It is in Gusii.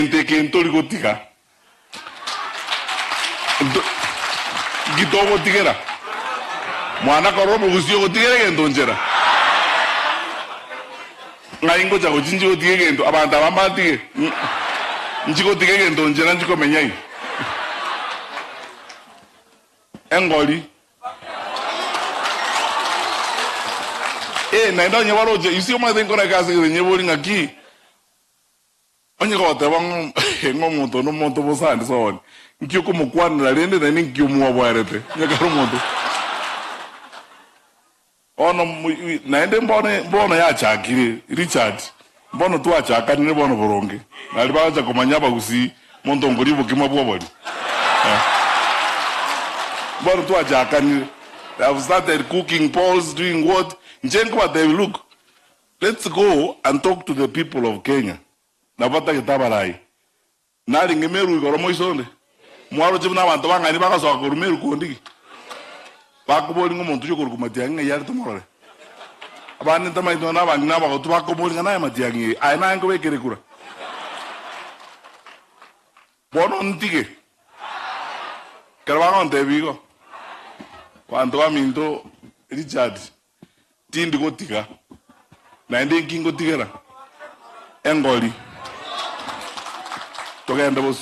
Egento eke ntori gotiga. Nto, nki togotigera? Mwana korora omogusii ogotigera egento nchera. Ng'ai ngocha gochia nchi gotiga egento, abanto aba mbatige? Nchi gotiga egento nchera nchi komenya ime. Engori. Eh, naende onye baroche, you see omanyete nkore egasi gete nyebori ng'aki, Onye goteba ng'a omonto onde omonto bosa ande soni, nki okomokwanera rende naende nki omwoboerete? Onye kare omonto bono naende mbono mbono yachakire Richard, mbono twachakanire bono boronge, naria bagocha komanya abagusii monto nkoria obokima bw'obori eh. Mbono twachakanire, they have started cooking poles, doing what, inche nkobatebia look, Let's go and talk to the people of Kenya nabo batagete abarai. Narenge Meru igoro moiso onde? Mwaroche buna abanto bang'aini bagasoka korwa Meru kondigi? Bakoboria ng'a omonto oyio okorokwa Matiang'i ng'ai are tomorore? Abande ntamaeti nonya nabang'ina abagotu bakoboria ng'a naye Matiang'i eye, aye naye nkobekere kura? Bono ntige. Ekero bagontebia igo, abanto baminto Richard Tindi gotiga, naende inki ngotigera? Engori. Togende bosio.